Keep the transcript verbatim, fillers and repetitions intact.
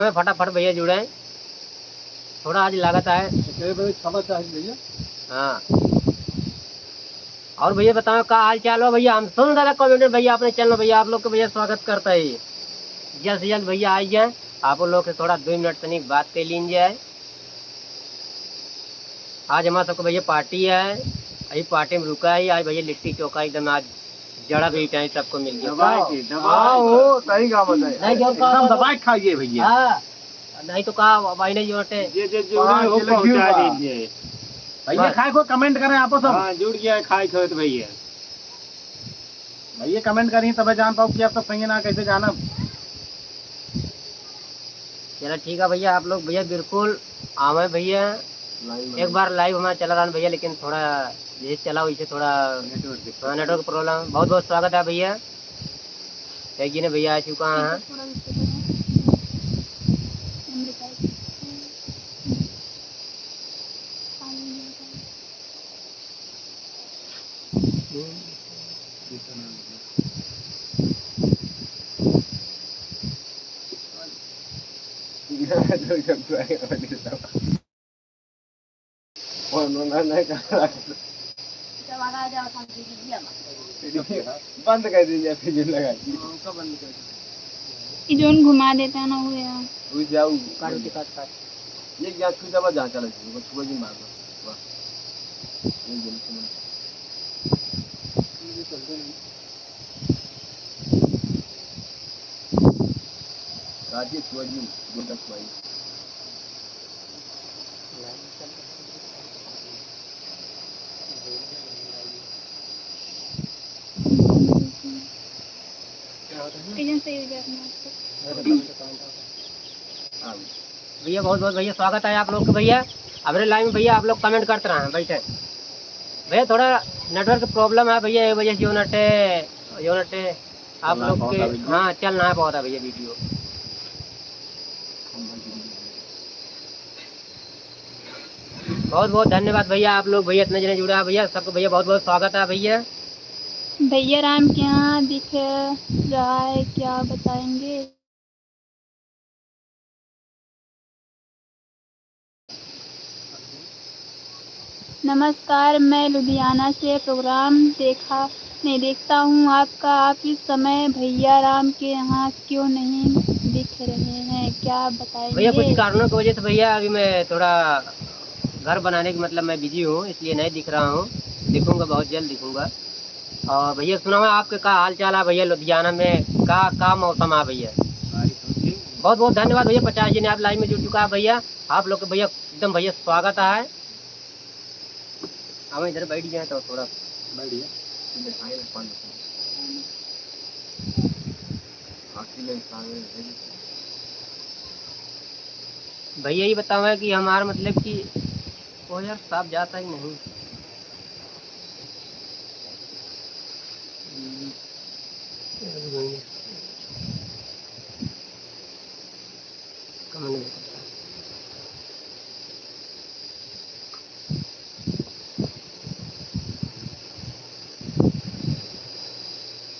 में फटाफट भैया जुड़े। थोड़ा आज लागत है। अरे भाई, खाना चाहे भैया। हाँ। और भैया बताओ, का हाल चाल हो भैया? हम सुन रहा कमेंट में भैया, अपने चैनल भैया, आप लोग के भैया स्वागत करता है। जल्द से जल्द भैया आई जाए, आप लोग से थोड़ा दो मिनट तनिक बात कर लीन जाए। आज हमारा सबको भैया पार्टी है, अभी पार्टी में रुका है। आज भैया लिट्टी चोखा एकदम आज जड़ा भी चाहे सबको मिल गया। दबाए के, दबाए हाँ, के। हो, सही कहा बताए। नहीं, जो कहा एकदम था। दबाए के खाइए भैया। हाँ, नहीं तो कहा भाई ने जो अटे। जे, जे जुड़े पाँच हो, किलो घी पहुँचा हुआ। दीजिए। भैया बस। खाए को कमेंट करें आप सब। हाँ, जुड़ गया है खाए को तो भैया। भैया कमेंट करी तबे जान पाओ कि आप सब सही है ना, कैसे जानब। चला ठीक है भैया, आप लोग भैया बिल्कुल आवे भैया। लाइन में एक बार लाइव हमारा चला रहा है भैया, लेकिन थोड़ा जैसे चला वैसे थोड़ा नेटवर्क दिक्कत। हाँ, नेटवर्क प्रॉब्लम। बहुत बहुत स्वागत है भैया। एक जी ने भैया आ चुका है। बंद कर दीजिए, फिर लगा दीजिए। ये जोन घुमा देता ना, वो यार। रुक जाओ। काट के काट, काट। ये क्या छू जावा, जहाँ चला जाए, बस छुआ जी मार दो। वाह। ये गेम से मन। राजेश छुआ जी, गोटा छुआ जी। कैसन से यूजर में आपको? हाँ। भैया, बहुत बहुत भैया स्वागत है आप लोग के भैया। हमरे लाइव में भैया आप लोग कमेंट करते रहे, बैठे। भैया, थोड़ा नेटवर्क प्रॉब्लम है भैया, ये वजह से यूनिट, यूनिट आप चलना लोग बहुत के, है भैया। हाँ, चल ना है बहुत है भैया वीडियो। बहुत बहुत धन्यवाद भैया, आप लोग भैया इतने जने जुड़ा है भैया, सबको भैया बहुत बहुत स्वागत है भैया। भैया राम के यहाँ दिख रहा है, क्या बताएंगे? नमस्कार, मैं लुधियाना से प्रोग्राम देखा, नहीं देखता हूँ आपका। आप इस समय भैया राम के यहाँ क्यों नहीं दिख रहे हैं, क्या बताएंगे? भैया, कुछ कारणों की वजह से भैया अभी मैं थोड़ा घर बनाने के, मतलब, मैं बिजी हूँ, इसलिए नहीं दिख रहा हूँ। दिखूंगा, बहुत जल्द दिखूंगा। और भैया सुनावा, आपके का हाल चाल है भैया? लुधियाना में का, का मौसम है भैया? बारिश होती है। बहुत बहुत धन्यवाद भैया, पचास जने आप लाइन में जुड़ चुका है भैया। आप लोग के भैया एकदम भैया स्वागत है। हम इधर बैठ गए तो थोड़ा बैठ गया। भैया ये बतावा कि हमारा मतलब कि वो यार साफ जाता है कि नहीं? कहाँ नहीं?